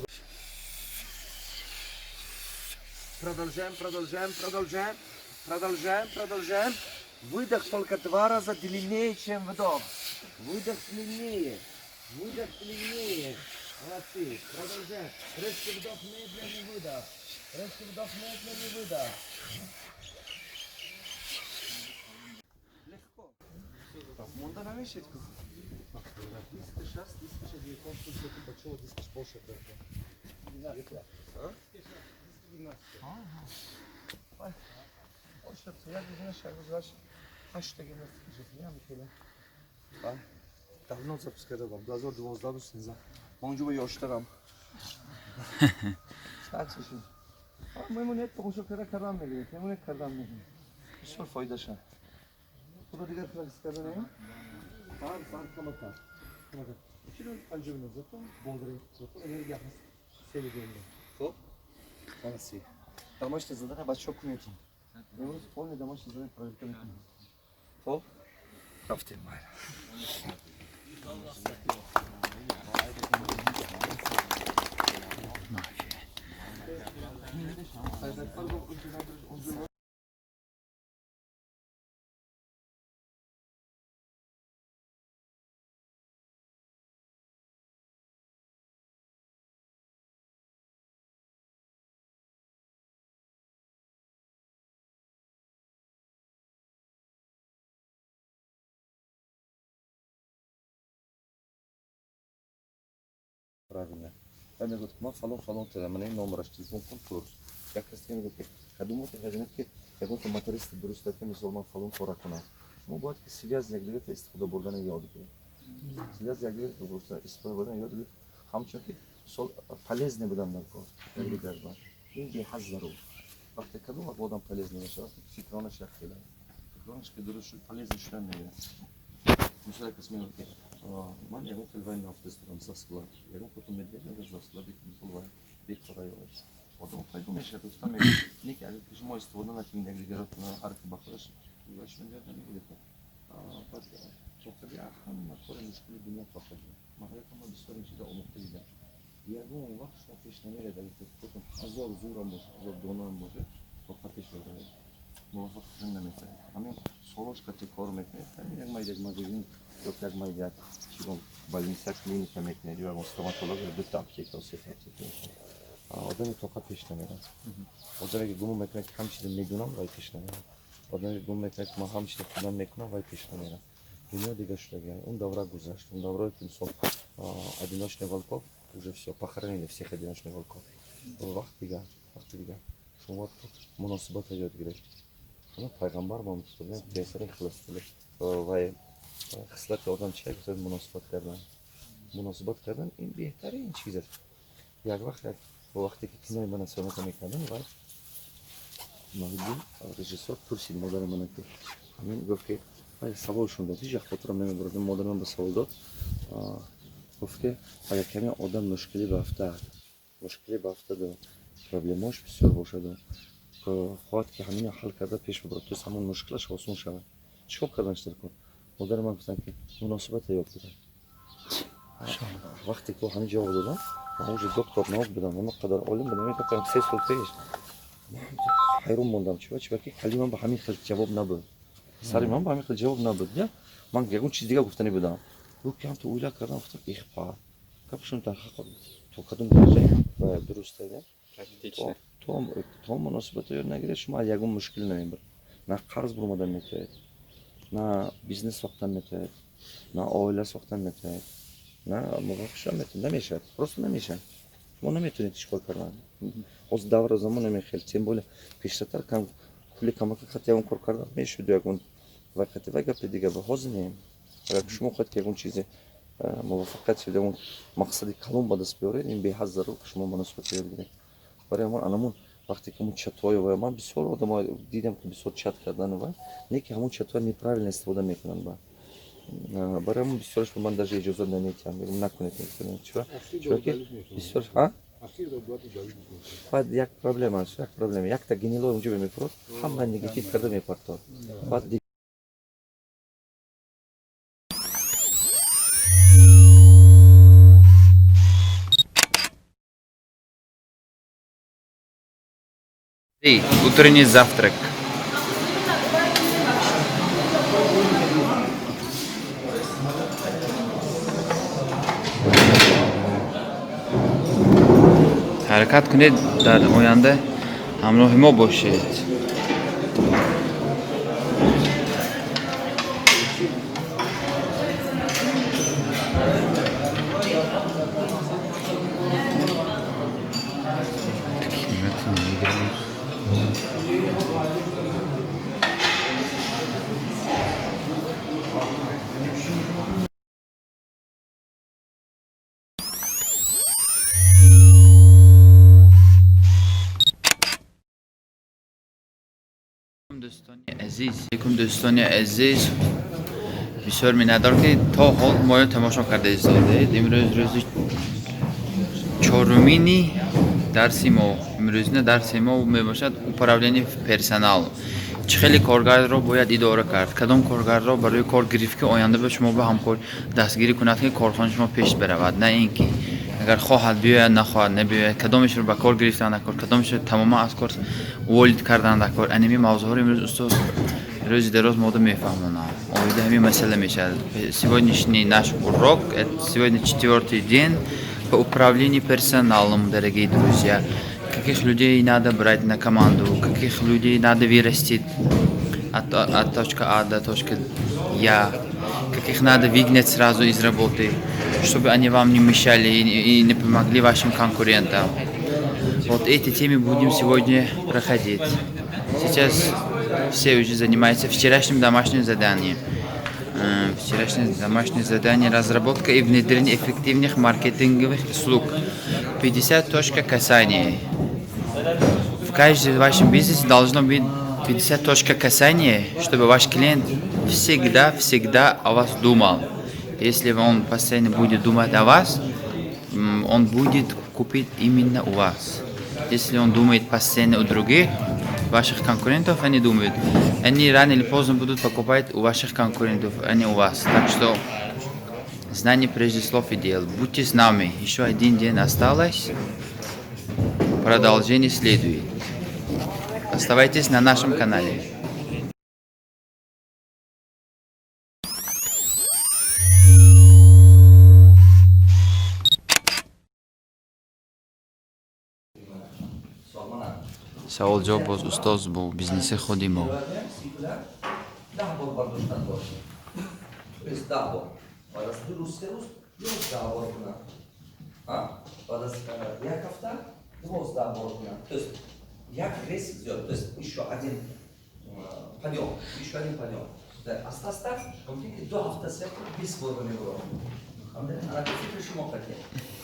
S2: Продолжаем, продолжаем, продолжаем, продолжаем, продолжаем. Выдох только 2 раза длиннее, чем вдох. Выдох длиннее. Выдох длиннее. Молодцы. Продолжаем. Резкий вдох, медленный выдох. Резкий вдох, медленный выдох. Легко. Давно запускал, 2012 ман унҷо ба ёштарам. Мемонед тамошо карда кардан мегиред, мемонед кардан мегиред. Бисёр фоидаша. Худо дигар практика карда не? Сар, сар, каматар. Каматар. Чиро анҷом медод, зато бодрый, зато энергия ҳаст. Сели донда. Хоб? Молодцы. Домашнее задание бачаҳо кунед. Имрӯз полное домашнее задание проверка мекунем. Хоб? Рафтем майра. Правильно. Ва мегӯяд, ки ман фалон фалон тада, ман ин номераш телефон кун пурс. Як кас дига мегӯяд, ки кадомото газинат, ки ягонто моторист дуруст ки мисол ман фалон кора кунам. Шумо бояд ки связь якдигарта истифода бурдана ёд гиред. Связь якдигарта истифода бурдана ёд гиред. Ҳамчун ки мисол полезный будан дар кор якдигар ба. Ин беҳад зарур. Вақте кадом вақт одам полезный мешавад, вақте ки фикронаш як хела. Фикронаш ки дуруст шуд, полезный шудан мегирад. Мисол як кас мегӯяд, ки ман ягон хел вай нафтестам за склад. Ягон потом медведь мегӯяд за склад, мисол вай бекора ёваст. Одам пайдо мешавад, уста мегӯяд, не ки агар ки шумо истифода накунед якдигарро ҳар ки ба худаш ваш мегӯяд, намегӯяд. Баъд тоқади ҳама кори мушкили дунё тоқади. Ман ҳаётам бисёр ин чиза омӯхта дидам. Ягон вақт шумо пеш намеред, агар худтон ҳазор зӯрам бошад, ҳазор донаам бошад, тоқа пеш меравед. Муваффақ шудан наметавонед. Ҳамин солош қати кор мекунед, ҳамин як майда як магазин ё як майда як чигон больница, клиника мекунед, ё ягон стоматолог, ё дута аптека, сета аптека. Одами тоқа пеш намерад. Одаме ки гумон мекунад, ки ҳам чиза медунам, вай пеш намерад. Одаме ки гумон мекунад, ки ман ҳам чиза худам мекунам, вай пеш намерад. Дунё дига шудагиай, он давра гузашт. Он даврое ки, мисол, одиночный волков, уже все, похоронили всех одиночных волков. Вақт дига, вақти дига. Шумо бояд муносибатро ёд гиред. Пайғамбар мо беҳтарин вай хислати одам чи гуфта, муносибат кардан. Муносибат кардан ин беҳтарин чиз аст. Як вақт, як вақте ки кинои мана съёмка мекардам, вай Маҳиддин режиссёр пурсид модари мана, ки ҳамин гуфт, ки саволшон дод, ҳеҷ вақт хотирам намебурад, модари ман ба савол дод, гуфт, ки агар каме одам мушкилӣ баафтад, мушкилӣ баафтаду проблемаош бисёр бошаду хоҳад, ки ҳамино ҳал карда пеш бибарад, то ҳамон мушкилаш осон шавад, чӣ кор кардан дар кор? Модари ман гуфтанд, ки муносибата ёд гирад. Вақте ки ҳамин ҷавоб додам, ман уже доктор наук будам, ҳама қадар олим будам, мегуфтам, 3 сол пеш ҳайрон мондам. Чиба? Чиба ки калимам ба ҳамин хел ҷавоб набуд, сари ман ба ҳамин хел ҷавоб набуд. Ман ягон чиз дига гуфтанӣ будам. Гуфт ки ҳамто уйла кардам, гуфтам, ихпа гапшон дар ҳақ то кадом дараҷа дуруст. То муносибато ёд нагиред, шумо аз ягон мушкил намебаред. На қарз буромадан метавонед, на бизнес сохтан метавонед, на оила сохтан метавонед, на муваффақ шудан метавонед. Намешавад, просто намешавад. Шумо наметавонед ҳеҷ кор кардан. Ҳозир давра замон намехел, тем более пештартар пули камака хати ягон кор кардан мешуд, ягон вақти вай гапи дига, ба ҳозир не. Агар шумо хоҳед, ки ягон чизе муваффақият шуд, ягон мақсади калон ба даст биёред, ин беҳад зарур, ки шумо муносибат ёд гиред. Барои ҳамон анамун вақте ки ҳамун чатҳои вай, ман бисёр одамо дидам, ки бисёр чат кардан вай, не ки ҳамун чатҳои неправильно истифода мекунанд. Ба барои ҳамун бисёраш ба ман даже иҷозат наметиҳам, мегӯям, накунед. Чиба? Чиба ки бисёр баъд як проблема аст, як проблема, якта гнилой унҷо мефурод, ҳама негатив карда мепартод, баъд.
S1: Эй, утренний завтрак. Ҳаракат кунед, дар оянда ҳамроҳи мо бошед. Дӯстони азиз, алейкум, дӯстони азиз, бисёр миннатдор, ки то ҳол моро тамошо карда истодаед. Имрӯз рӯзи чорумини дарси мо. Имрӯзина дарси мо мебошад управление персонал, чӣ хеле коргарро бояд идора кард, кадом коргарро барои кор гирифт, ки оянда ба шумо ба ҳамкор дастгирӣ кунад, ки корхонаи шумо пеш баравад, на ин ки агар хоҳад биёяд, нахоҳад набиёяд, кадомешро ба кор гирифтан дар кор, кадомешро тамоман аз кор уволить кардан дар кор. Анами мавзӯъҳоро имрӯз устод рӯзи дароз мода мефаҳмонад. Оида ҳамин масъала мешавад сегодняшний наш урок. Сегодня четвертый день по управлению персоналом, дорогие друзья. Каких людей надо брать на команду, каких людей надо вырастить от точка А до точки Я, каких надо выгнать сразу из работы, чтобы они вам не мешали и не помогли вашим конкурентам. Вот эти темы будем сегодня проходить. Сейчас все уже занимаются вчерашним домашним заданием. Вчерашнее домашнее задание: разработка и внедрение эффективных маркетинговых услуг. 50 точка касания. В каждом вашем бизнесе должно быть 50 точка касания, чтобы ваш клиент всегда, всегда о вас думал. Если он постоянно будет думать о вас, он будет купить именно у вас. Если он думает постоянно у других, ваших конкурентов, они думают, они рано или поздно будут покупать у ваших конкурентов, а не у вас. Так что знание прежде слов и дел. Будьте с нами. Еще один день осталось. Продолжение следует. Оставайтесь на нашем канале. Савол ҷавоб боз устоз бо бизнеси худи мо.
S8: 10 бор бардоштан дошт. То есть 10 бор. Баъд аз 2 рӯз, 3 рӯз 11 бор кунад. Баъд аз як ҳафта 12 бор кунад. То есть як вес зиёд, то есть еще один подъем, еще один подъем. Аста аста мумкин ки 2 ҳафта, 3 ҳафта 20 бор мебурад. Ана фикри шумо қатъия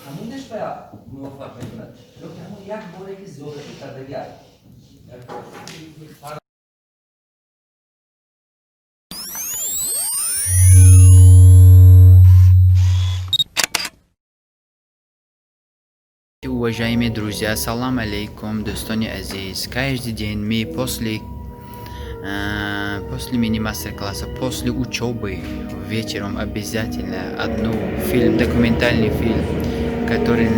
S8: ҳаминаш ба муваффақ мекунад ё ки ҳамон як боре ки зиёдатӣ кардагиа.
S1: Уважаемые друзья, салам алейкум, дӯстони азиз. Каждый день мы после мини-мастер-класса, после учебы, вечером обязательно одну фильм, документальный фильм, который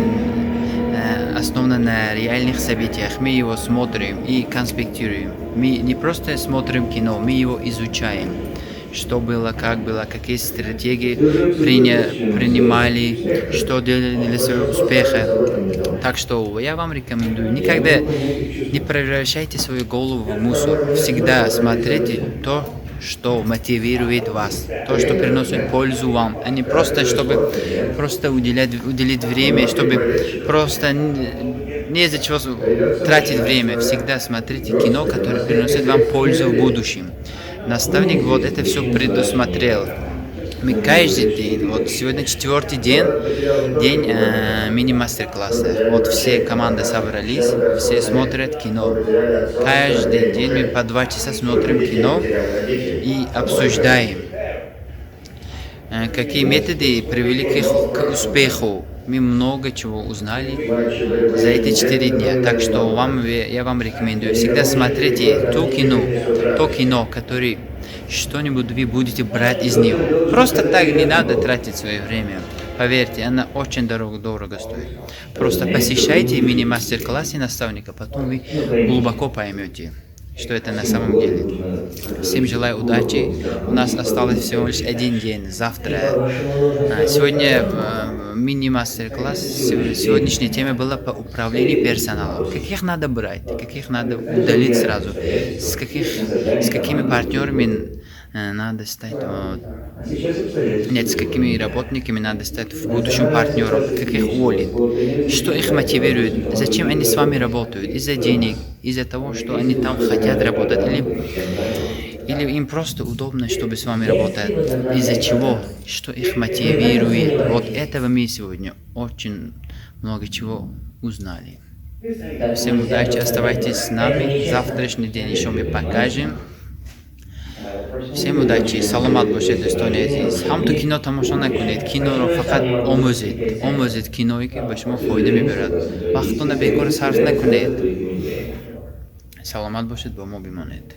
S1: основан на реальных событиях. Мы его смотрим и конспектируем. Мы не просто смотрим кино, мы его изучаем. Что было, как было, какие стратегии принимали, что делали для своего успеха. Так что я вам рекомендую, никогда не превращайте свою голову в мусор. Всегда смотрите то, что мотивирует вас, то, что приносит пользу вам, а не просто, чтобы просто уделить время, чтобы просто не из-за чего тратить время. Всегда смотрите кино, которое приносит вам пользу в будущем. Наставник вот это все предусмотрел. Мы каждый день, вот сегодня четвертый день мини-мастер-класса. Вот все команды собрались, все смотрят кино. Каждый день мы по 2 часа смотрим кино и обсуждаем, какие методы привели к успеху. Мы много чего узнали за эти 4 дня. Так что я вам рекомендую, всегда смотрите то кино, которое что-нибудь вы будете брать из него. Просто так не надо тратить свое время. Поверьте, она очень дорого стоит. Просто посещайте мини-мастер-классы наставника, потом вы глубоко поймете, что это на самом деле. Всем желаю удачи. У нас осталось всего лишь один день. Завтра. Сегодня мини-мастер-класс. Сегодняшняя тема была по управлению персоналом. Каких надо брать, каких надо удалить сразу, с какими партнерами надо стать, вот, нет, с какими работниками надо стать в будущем партнером, как их уволить, что их мотивирует, зачем они с вами работают, из-за денег, из-за того, что они там хотят работать, или им просто удобно, чтобы с вами работать, из-за чего, что их мотивирует. Вот этого мы сегодня очень много чего узнали. Всем удачи, оставайтесь с нами. Завтрашний день еще мы покажем. Всем удачи, саломат бошед, дӯстони азиз. Ҳамту кино тамошо накунед, киноро фақат омӯзед, омӯзед киное, ки ба шумо фоида мебарад. Вақтона бекор сарф накунед. Саломат бошед, бо мо бимонед.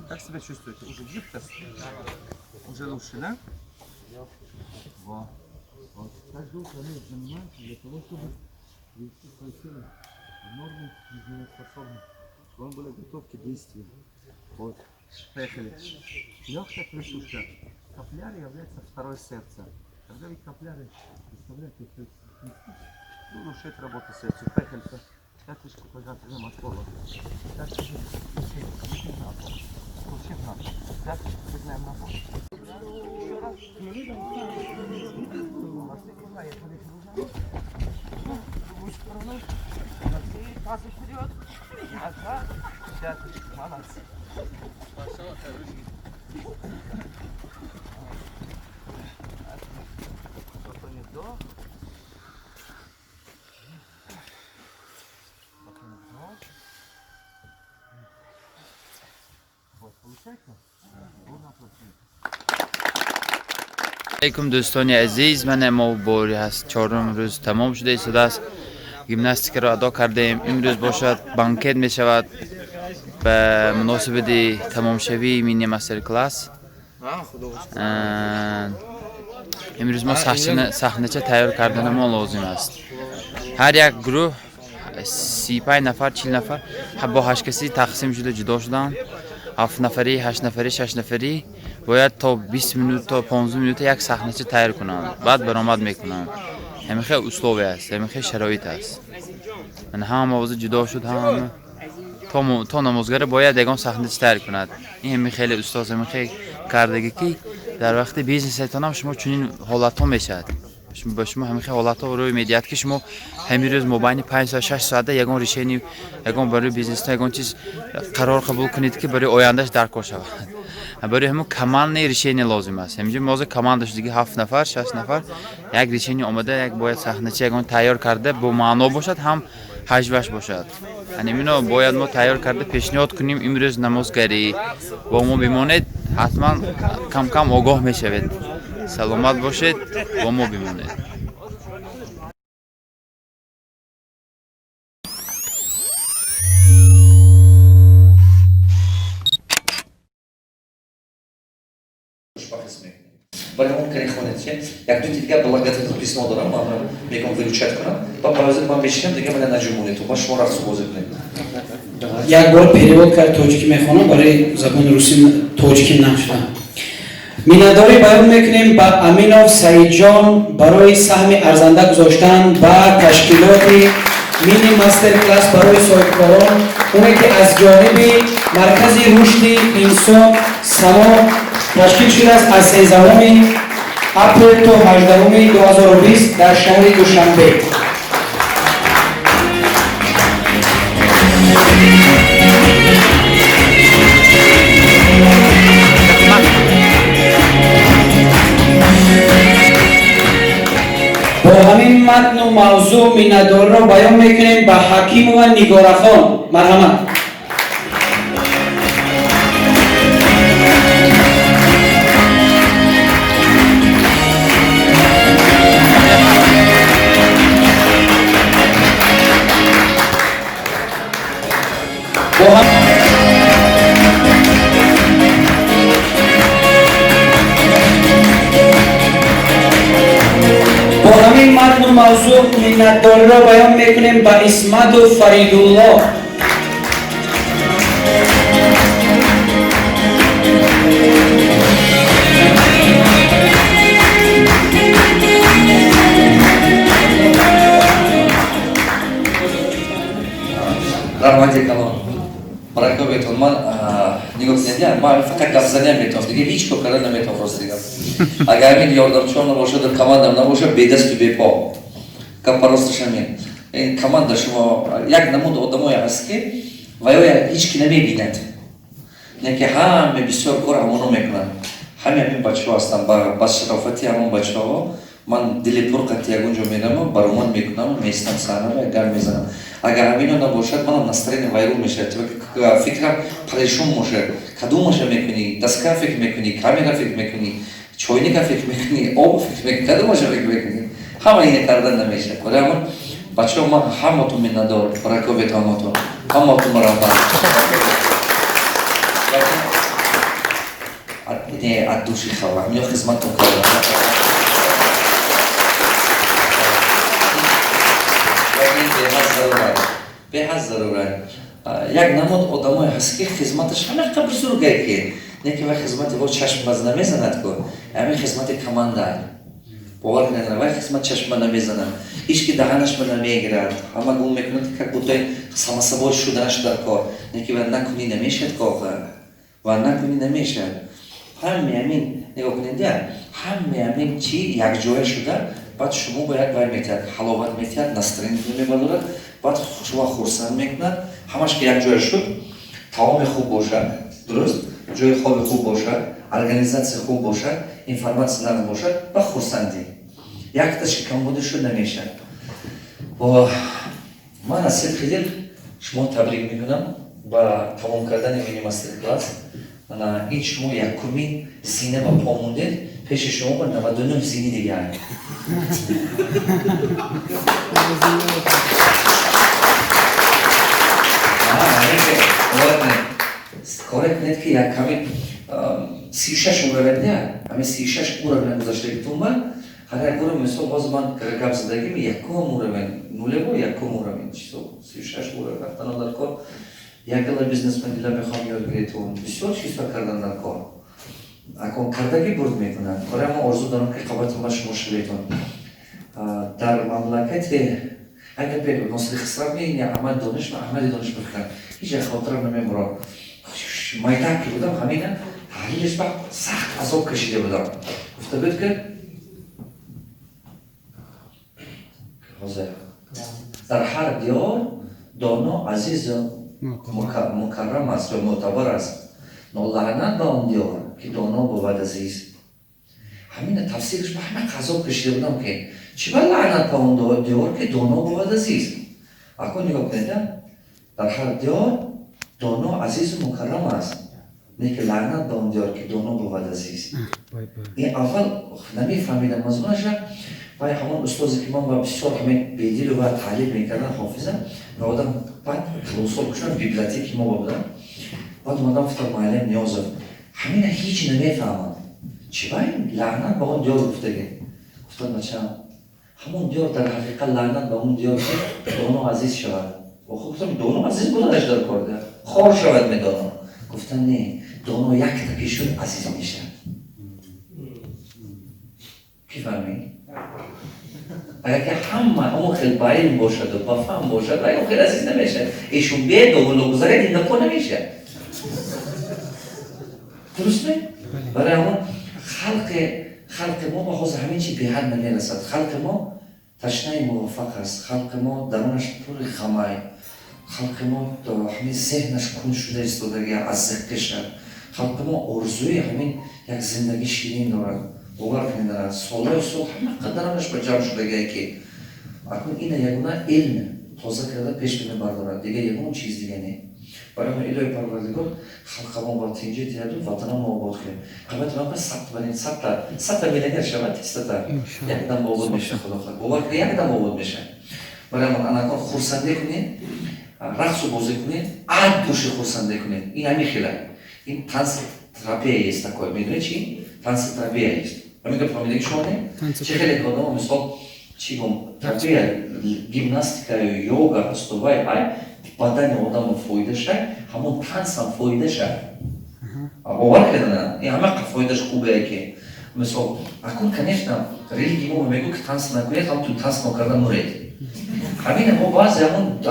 S2: Как себя чувствуете? Уже гибко? Уже лучше, да? Во. Вот. Каждое утро мы занимаемся для того, чтобы привести свое тело в норму жизнеспособность, чтобы он был готов к действию. Вот. Поехали. Легкая присушка. Капилляры является второе сердце. Когда вы капилляры представляете, улучшает работу сердца. Поехали. Пяточку подготовим от пола. Пяточку на пол. Включим на пол. Пяточку пригнаем на пол. Еще раз. Молодцы, поехали. В другую сторону. Молодцы. Тазы вперед. Назад. Пяточку. Молодцы. Спокойный вдох. Спокойный вдох. Вот, получается? Ровно.
S1: Алейкум, дӯстони азиз. Мана мо бори ҳаст, чорум рӯз тамом шуда истодааст, гимнастикаро адо кардем. Имрӯз бошад, банкет мешавад ба муносибати тамомшавии мини мастер-класс. Имрӯз мо саҳнача тайёр карданамо лозим аст. Ҳар як гурӯҳ 35 нафар, 40 нафар бо ҳашткасӣ тақсим шуда, ҷудо шуданд. Ҳафт нафарӣ, ҳашт нафарӣ, шаш нафарӣ бояд то 20 минут, то 15 минута як саҳнача тайёр кунанд, баъд баромад мекунанд. Ҳамин хел условия аст, ҳамин хел шароит аст. Мана, ҳама овоза ҷудо шуд, ҳама то намозгара бояд ягон саҳнача тайёр кунад. Ин ҳамин хеле устоз ҳамин хел кардагӣ, ки дар вақти бизнесатонам шумо чунин ҳолатҳо мешавад. Ба шумо ҳамин хел ҳолатҳо рӯй медиҳад, ки шумо ҳамин рӯз мобайни 5 соат, 6 соата ягон решение, ягон барои бизнесто ягон чиз қарор қабул кунед, ки барои ояндаш даркор шавад. Барои ҳамун командное решение лозим аст. Ҳаминҷо мо команда шудиги, ҳафт нафар, шаш нафар, як решение омада, як бояд саҳнача ягон тайёр карда, бо маъно бошад, ҳам ҳаҷваш бошад. Ҳамино бояд мо тайёр карда пешниҳод кунем. Имрӯз намозгарӣ бо мо бимонед, ҳатман кам-кам огоҳ мешавед. Саломат бошед, бо мо бимонед.
S8: Хушбахт мекунем. Барои он кани хонед, чи як ду дига благотворительный письмо дорам, ман мегӯям, выручать кунам, ба баъзе ман мешинам, дига мана наҷумонед, то ба шумо рафту бозӣ кунед.
S9: Як бор перевод кард, тоҷикӣ мехонам, барои забони русӣ тоҷикӣ нашуда. Миннатдорӣ баён мекунем ба Аминов Саидҷон барои саҳми арзанда гузоштан ба ташкилоти мини мастер класс барои соҳибкорон, оне ки аз ҷониби Маркази рушди инсон Само ташкил шудааст, аз 13 апрел то 18 2020 дар шаҳри Душанбе. Бо ҳамин матну мавзӯъ миннатдориро баён мекунем ба Ҳакимова Нигорахон. Марҳамат. Бо ҳам- бо ҳамин матну мавзӯъ миннатдориро баён мекунем ба Исмату Фаридулло.
S8: Раҳмати калон, барака бетон. Ман, нигоҳ кунед, ман фақат гапзаниам метавонам, дига ҳеҷ кор кардан наметавонам. Рости гап, агар ҳамин ёрдамчиён набошад, командам набошад, бедасту бепо. Гапа росташ ҳамин. Ин команда шумо як намуд одамое ҳаст, ки ваё ҳеҷ ки намебинад, не ки ҳаме бисёр кор ҳамоно мекунанд. Ҳаме ҳамин бачаҳо ҳастанд. Ба шарофати ҳамон бачаҳо ман дили пур қати ягон ҷо мерамам, баромад мекунам, меистам саҳнава, як гап мезанам. Агар ҳамино набошад, манам настроение вайрон мешавад, фикрам парешон мошад. Кадомаша мекунӣ? Доска фикр мекунӣ, камера фикр мекунӣ, чойника фикр мекунӣ, об фикр мекунӣ, кадомаша фикр мекунӣ? Ҳама ина кардан намешавад. Барои ҳамон, бачаҳо, ман ҳаматон миннатдор. Баракобед ҳаматон, ҳаматон раҳмат. Не, от души хава ҳамино хизматтон кардам. Беҳад зарурат, беҳад зарурат. Як намуд одамое ҳаст, ки хизматаш ҳамақа бузургае, ки не ки вай хизмати во чашм баз намезанад ку. Ҳамин хизмати команда, бовар кунед, вай хизмат чашма намезанад, ҳеҷ ки даҳанашма намегирад, ҳама гум мекунад, как будто само собой шуданаш дар кор. Не ки ва накунӣ намешавад коха, ва накунӣ намешавад. Ҳаме ҳамин, нигоҳ кунед, ҳаме ҳамин чи якҷоя шуда, баъд шумо ба як вай метиҳад, ҳаловат метиҳад, настроение мебардорад, баъд шумо хурсанд мекунад. Ҳамаш ки якҷоя шуд, таоми хуб бошад, дуруст, ҷои хоби хуб бошад, организатсия хуб бошад, информатсия нағз бошад ва хурсандӣ. Якташ ки камбудӣ шуд, намешавад. Ман аз сидқи дил шумо табрик мекунам ба тамом кардани мини мастер класс. Ин шумо якумин зина ба по мондед, пеши шумо ба 99 зини дигар. Коре кунед, ки як ҳамин 36 уровень, не, ҳамин 36 уровень гузаштагитон ба ҳар як уровень. Мисол, боз ман гап задагим, якум уровень нулево, якум уровень чисо, 36 уровень рафтанам дар кор. Якала бизнесмен дила мехоҳам ёд гиритон. Бисёр чизҳо кардан дар кор. Акон кардагӣ бурд мекунад. Барои мо орзу дорам, ки қабати ма шумо шаведон. Дар мамлакати агар бе Носири Хисрав не, Аҳмад Дониш, Аҳмади Дониш бификрам. Ҳеҷ як хотирам намебурад. Майдак ки будам, ҳамина таҳлилаш ба сахт азоб кашида будам. Гуфта буд, ки ҳозир дар ҳар диёр доно азизу мукаррам аст ё мӯътабар аст, нолаънат ба он диёр, ки доно бувад азиз. Ҳамина тафсираш ба ҳама азоб кашида будам, ки чӣ ба лаънат ба он диёр, ки доно бувад азиз. Акун нигоҳ кунед, дар ҳар диёр доно азизу мукаррам аст, не ки лаънат ба он диёр, ки доно бувад азиз. Ин аввал намефаҳмидам мазмунаша. Вай ҳамон устозе, ки ман ба бисёр ҳамин бедилу ва таҳлил мекардам, ҳофиза ва одам, баъд калонсол кушам, библиотеки мо будам. Баъд омадам, гуфтам: «Муаллим Ниёзов, ҳамина ҳеҷ намефаҳмам, чӣ бай лаънат ба он диёр гуфтагӣ?» Гуфтам: «Бачам, ҳамон диёр дар ҳақиқат лаънат ба он диёр, ки доно азиз шавад». Охо, гуфтам, доно азиз буданаш дар кор, хор шавад медоно. Гуфтам: «Не, доно якта ки шуд, азиз мешавад». Кӣ фаҳмид? Агар ки ҳама ҳамон хел ба илм бошаду ба фаҳм бошад, вай он хел азиз намешавад. Эшон бедовулу гузарад, ин гапҳо намешавад. Дуруст ме? Барои ҳамон халқи мо ба ҳозир ҳамин чи беҳад намерасад. Халқи мо ташнаи муваффақ аст. Халқи мо дарунаш пури ғамай. Халқи мо ҳамин зеҳнаш кун шуда истодаги аз зиққиша. Халқи мо орзуи ҳамин як зиндагии ширин дорад. Бовар кунед, солҳои сол ҳама қадаранаш ба ҷамъ шудагие, ки акнун ина ягона илм тоза карда пеш мебардорад, дига ягон чиз дига не. Барои мо Илоҳи Парвардигор халқамо ба тинҷӣ диҳаду ватанамо обод кунем. Қабати ман сабт барин 100 та миллионер шавад, тистата якдам обод мешавад. Худо хоҳад, бовар кунед, якдам обод мешавад. Барои мо анакон хурсандӣ кунед, рақсу бозӣ кунед, ад души хурсандӣ кунед. Ин ҳамин хела, ин танцетерапия есть такое. Медонед, чи танцетерапия есть? Ҳамин гап фаҳмидаги шумо, не? Чӣ хеле ки одамо, мисол, чӣ гум, терапия, гимнастикаю йога ҳасту, вай ай бадани одамо фоида шай, ҳамон танцам фоида шай. Бовар кардана, ин ҳама фоидаш хубе, ки мисол акун, конечно, религии мо мегӯ, ки танц накунед, ҳам ту танц нокарда муред. Ҳамин мо баъзе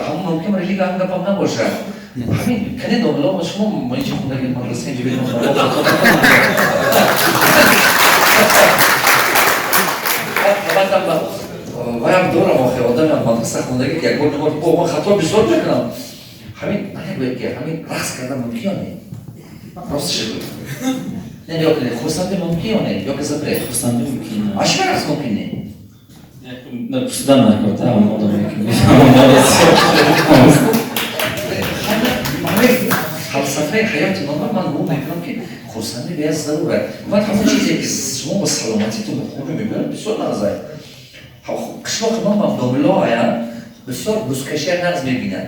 S8: ҳамон мумкин религия ҳам гапам набошад. Ҳамин кане домило шумо инҷи хундаги мадраса инҷи бедон. Ваям дорам, охи одами мадраса хундаги, ки якбор дубор бо ман хато бисёр мекунам. Ҳамин нагӯяд, ки ҳамин рақс кардан мумкин ё не? Ростша гӯед. Не, ё ки хурсандӣ мумкин ё не, ё ки запрет?
S1: Хурсандӣ мумкин.
S8: А чӣ рақс мумкин не?
S1: Пурсидан накард, одаме ки
S8: ҳамин фалсафаи ҳаёти ман гумон мекунам, ки хурсандӣ беяд зарура. Баъд ҳамон чизе, ки шумо ба саломатитон хубӣ мебарад, бисёр нағзай. Қишлоқи ман ба домило ая бисёр бузкашия нағз мебинад.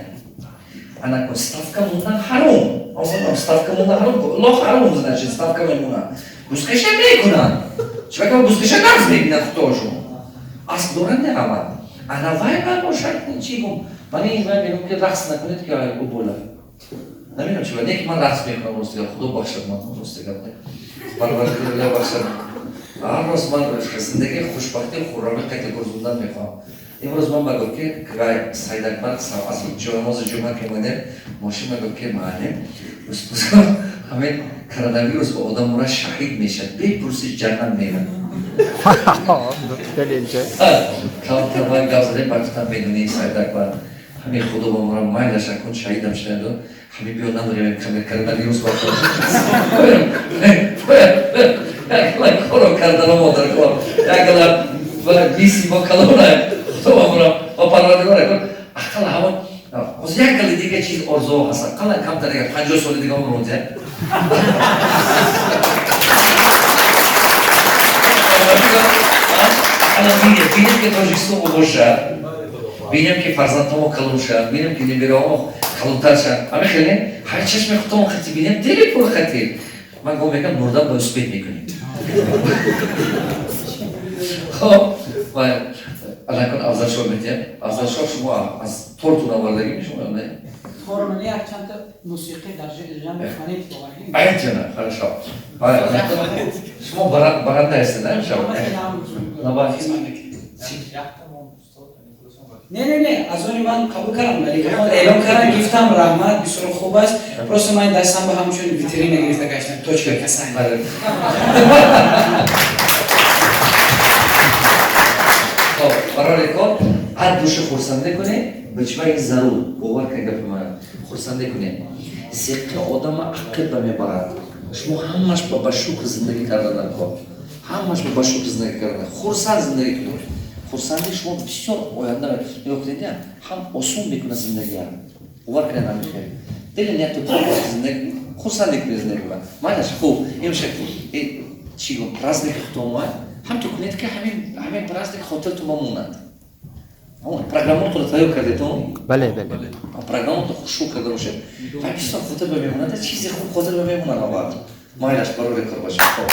S8: Анакун ставка мондан ҳаром, ставка мондан ҳаром, лох ҳаром, значит, ставка мемонад, бузкашия мекунанд. Чунки бузкашия нағз мебинад, худошон асп доранд, не ҳама ана вай ба бошад. Чӣ гум, ман ин вай мегӯм, ки рақс накунед, ки ӯ бола намедонам чи, не ки ман рақс мекунам. Рости гап, Худо бахшад ман, рости гап, Парвардигор бахшад. Ҳар рост ман зиндагии хушбахтӣ, хуррамӣ қайта гурзундан мехоҳам. Имрӯз ман ба гуфт, ки Сайдакбар аз ҷонамози ҷумъа ки омадем, мошин ба гуфт, ки маълим, ҳамин коронавирус ба одам мура шаҳид мешавад, бепурсиш ҷаннат мерад. Камтар гап задем, ба гуфтам: «Медонӣ, Сайдакбар, ҳамин Худо ба мура майлаш, акун шаҳидам шададу ҳамин биё намурем, коронавирус ба коро кардану модаркор якала миси мо калона». Худо ба мура ва Парвардигор ақал ҳамон ҳозир як гали дига чиз орзуҳо ҳаст, ақаллан камтар дига 50 соли дига умр монзия. Ақаллан бинем, ки Тоҷикистон бошад, бинем, ки фарзандҳомо калон шаванд, бинем, ки небераҳомо калонтар шаванд. Ҳамин хеле ҳар чашми худтомо хати бинем, дили пур хати. Ман гум мекунам, мурдан ба успеть мекунем. Хоб, алакон Афзалшоҳ метиҳам. Афзалшоҳ, шумо аз тортун овардагӣ шумо не?
S7: Торумани якчандта.
S9: Мусиқӣ дар жанри фонетика овардем.
S8: Айчана, хорошо. Шумо баранда ҳастед, на имшаб?
S9: Не, не, не, аз они ман қабул кардам, Маликахон эълон кардам, гифтам, раҳмат, бисёр хуб аст. Просто ман дастам ба ҳамчун витрина гирифта гаштам, точка касания.
S8: Хоб, барои кор ҳар душа хурсандӣ кунед, бичваи зарур, бовар кунед гапи мана, хурсандӣ кунед. Зиққи одама ақиб ба мебарад. Шумо ҳамаш ба шукр зиндагӣ кардан дар кор. Ҳамаш ба шукр зиндагӣ кардан. Хурсанд зиндагӣ кунед. Хурсандӣ шумо бисёр оянда нигоҳ кунед, ҳам осон мекунад зиндагиа. Бовар кунед, ҳамин хел. Дили нияту пок зиндагӣ, хурсандӣ кунед зиндагӣ кунад. Майлаш, хуб, имшаб чӣ гум, праздник хутома, ҳам ту кунед ки ҳамин праздник хотиртон бамонад. Программатро тайёр кардетон?
S1: Бале, бале.
S8: Программатро хушрӯ карда бошед. Ва бисёр хотир ба мемонад, чизи хуб хотир ба мемонад аввал. Майлаш, барори кор бошад. Хуб.